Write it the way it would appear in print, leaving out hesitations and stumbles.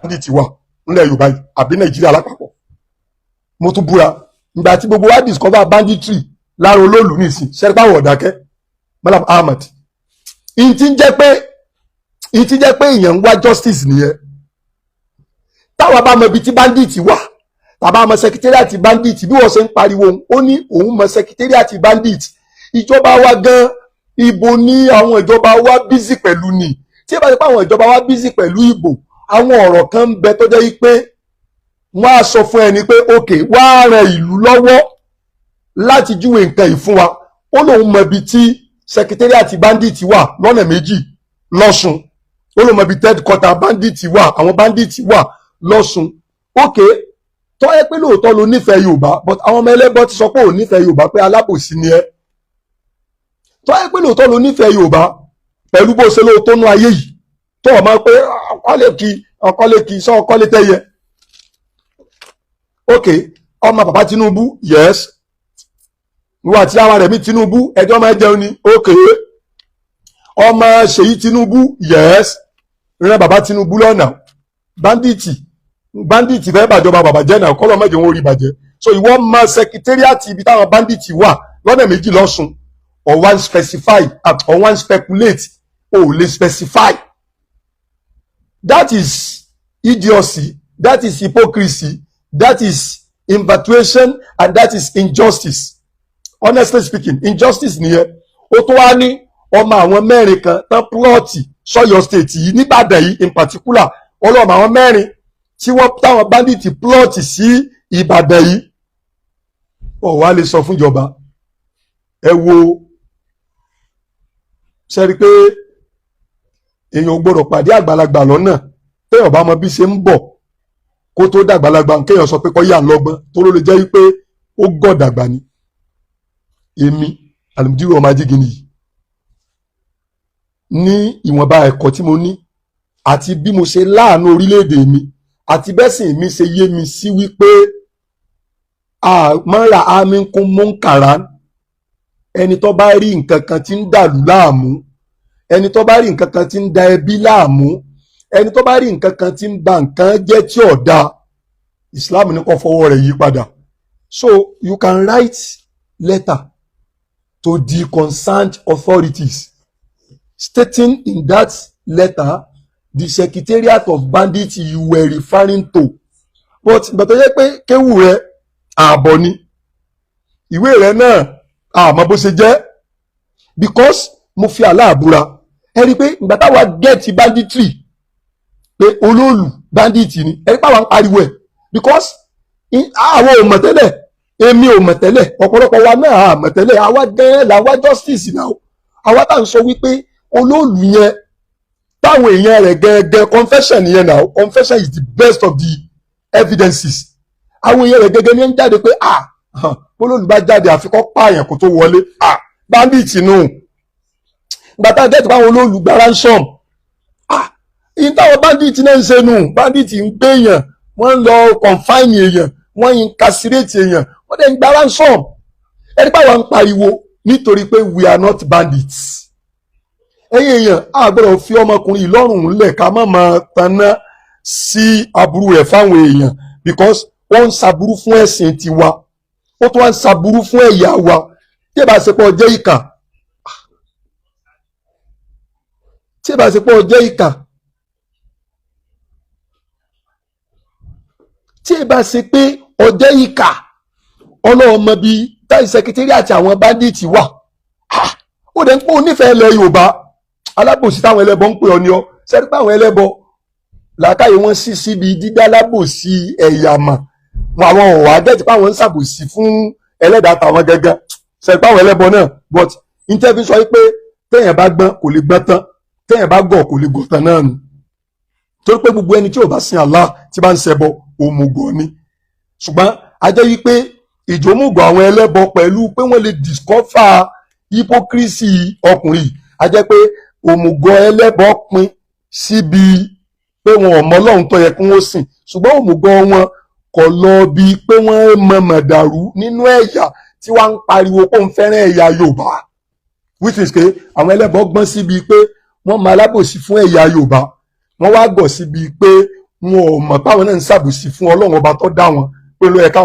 bandit wà nílẹ̀ Yorùbá yìí àbí Nàìjíríà lápapọ̀. Mo tún búra, ìgbà tí gbogbo wa discover banditry lára olóòlù nìsín, ṣẹ́rípàwọ̀ ọ̀dákẹ́ Malam Ahmed, ìtí jẹ́ pé èèyàn ń wá justice nìyẹn. Táwa bá mọ ibi tí bandit wà, tàbá mọ secretariat bandit, bí wọ́n ṣe ń pariwo, ó ní òun mọ secretariat bandit. Ìjọba wa gan, ìbò ní àwọn ìjọba wa busy pẹ̀lú ni. Tí ẹ bá ti pa àwọn ìjọba wa busy pẹ̀lú ìbò, àwọn ọ̀rọ̀ kan ń bẹ tó jẹ́ pé wọ́n á sọ fún ẹni pé, "Ok, wá ran ìlú lọ́wọ́ láti júwe nǹkan yìí fún wa." Ó lóun mọ ibi tí secretariat bandit wà lọ́nà méjì lọ́sùn. Ó lóun mọ ibi headquarter bandit wà, àwọn bandit wà lọ́sùn. Ok, tó yẹ pé lóòótọ́ ló nífẹ̀ẹ́ Yorùbá, but àwọn ọmọ ẹlẹ́bọ ti sọ pé ò nífẹ̀ẹ́ Yorùbá, pé alábòsí ni ẹ́. Tó yẹ pé lóòótọ́ ló nífẹ̀ẹ́ Yorùbá pẹ̀lú bó ṣe lóòótọ́ nú ayé yìí, tó o máa pé ọkọ́lé kí ọkọ́lé kí sọ ọkọ́lé tẹ́yẹ. Ok, ọmọ bàbá Tinubu, yes, ìwọ àti ara rẹ̀ mi Tinubu ẹjọ́ máa jẹun ni. Ok, ọmọ Ṣèyí Tinubu, yes, ìran bàbá Tinubu lọ́nà bandit. Bandit fẹ́ bàjọba bàbá jẹ́ náà, kọ́lọ́ mẹ́jọ wọn ò rí bàjẹ́. So ìwọ mọ secretariat ibi táwọn bandit wà lọ́nà méjì lọ́sùn, or one specify or one speculate, o lè specify. That is idiocy, that is hypocrisy, that is infatuation and that is injustice. Honestly speaking, injustice nìyẹn. Ó tún wá ní ọmọ àwọn mẹ́rin kan tán plot sọ́yọ́ State yìí, nìbàdàn yìí in particular. Ọlọ́mọ àwọn mẹ́rin tí wọ́n táwọn bandit plot sí Ìbàdàn yìí, ó wá lè sọ fún ìjọba. Ẹ wo, ṣe rí pé èèyàn gbọ́dọ̀ pàdé àgbàlagbà lọ́nà, téèyàn bá mọ bí ṣe ń bọ̀ kó tó dàgbàlagbà, kéèyàn sọ pé kọ́ yà ń lọ́gbọ́n, tó ló lè jẹ́ wípé ó gọ̀ dàgbà ni. Èmi Àlùmídìrú ọmọ Ajígini yìí, ní ìwọ̀nba ẹ̀kọ́ tí mo ní àti bí mo ṣe láàánú orílẹ̀-èdè mi àti bẹ́sìn mi ṣe yé mi sí wípé mọ́ra àmì kún mọ́ǹkàrà, ẹni tó bá rí nǹkan kan tí ń dàlú láàmú, ẹni tó bá rí nǹkan kan tí ń da ẹbí láàmú, ẹni tó bá rí nǹkan kan tí ń ba nǹkan jẹ́ tí ò dáa, Islam ní kó fọwọ́ rẹ̀ yí padà. So you can write letter to the concerned authorities, stating in that letter the secretariat of bandits you were referring to. But ìgbà tó yẹ pé kéwù rẹ ààbọ̀ ni, ìwé rẹ náà àmọ́ bó ṣe jẹ́, because mo fi Allah búra, ẹ rí i pé ìgbà táwa get banditry, pé olóòlù bandit ni, ẹ rí i pé àwa ń pariwo ẹ̀, because àwọn ò mọ̀ tẹ́lẹ̀, èmi ò mọ̀ tẹ́lẹ̀, ọ̀pọ̀lọpọ̀ wa náà à mọ̀ tẹ́lẹ̀. Àwa gan-an làwa justice náà, àwa tá à ń sọ wípé olóòlù yẹn, táwọn èèyàn rẹ̀ gẹ́gẹ́, confession yẹn náà, confession is the best of the evidences. Àwọn èèyàn rẹ̀ gẹ́gẹ́ ní ń jáde pé, ah, olóòlù bá jáde, àfikọ́ pààyàn kó tó wọlé, ah, bandit nù. Gbàtà gẹ́tì báwọn olóòlù gba ransom, ah, ìyẹn táwọn bandit náà ń ṣe nù. Bandit ń gbé èèyàn, wọ́n ń lọ confine èèyàn, wọ́n ń incarcerate èèyàn, wọ́n dẹ̀ ń gba ransom. Ẹni pé àwọn ń pariwo nítorí pé we are not bandits. Ẹ̀yin èèyàn, a gbọ́dọ̀ fi ọmọkùnrin yìí lọ́rùn ńlẹ̀ ká má máa taná sí aburú rẹ̀ fáwọn èèyàn, because ó ń ṣaburú fún ẹ̀sìn tiwa, ó tún wá ń ṣaburú fún ẹ̀yà wa. Tí ẹ bá ṣe pọ̀ jẹ́ ìkà, tí ẹ bá ṣe pọ̀ jẹ́ ìkà, tí ẹ bá ṣe pé ọjẹ́ ìkà, ọlọ́ọ̀mọ bíi táyì sẹkítírì àti àwọn báńdíìtì wà, ó dẹ̀ ń pọ̀ onífẹ̀ẹ́ ilẹ̀ Yorùbá. Alábòsí táwọn ẹlẹ́bọ ń pè ọ ní ọ. Sẹ́rí pé àwọn ẹlẹ́bọ làákàyè wọn sí síbi dídá lábòsí ẹ̀yà mà wọn, àwọn ò wá gẹ́tì pé àwọn ń ṣàbòsí fún ẹlẹ́dàá tàwọn gẹ́gẹ́. Sẹ́rí pé àwọn ẹlẹ́bọ náà, but interview sọ pé téèyàn bá gbọ́n kò lè gbọ́n tán, téèyàn bá gọ̀ kò lè gọ̀ tán náà nù, torí pé gbogbo ẹni tí ò bá sin Allah, tí bá ń ṣẹbọ, òmùgọ̀ ni. Ṣùgbọ́n a jẹ́ wípé ìjòmùgọ̀ àwọn ẹlẹ́bọ pẹ̀lú pé wọ́n lè discover hypocrisy ọkùnrin, a jẹ́ pé òmùgọ̀ ẹlẹ́bọ pin síbi pé wọn ò mọ Ọlọ́run tó yẹ kí wọ́n sìn, ṣùgbọ́n òmùgọ̀ wọn kò lọ bí pé wọ́n mọ mọ̀dàrú nínú ẹ̀yà tí wọ́n ń pariwo pé òun fẹ́ràn ẹ̀yà Yorùbá, which is pé àwọn ẹlẹ́bọ gbọ́n síbi pé wọ́n mọ alábòsí fún ẹ̀yà Yorùbá, wọ́n wá gọ̀ síbi pé Wọn ò mọ̀ páwọn náà ń ṣàbòsí fún Ọlọ́run Ọba tó dá wọn, pé ló yẹ káwọn.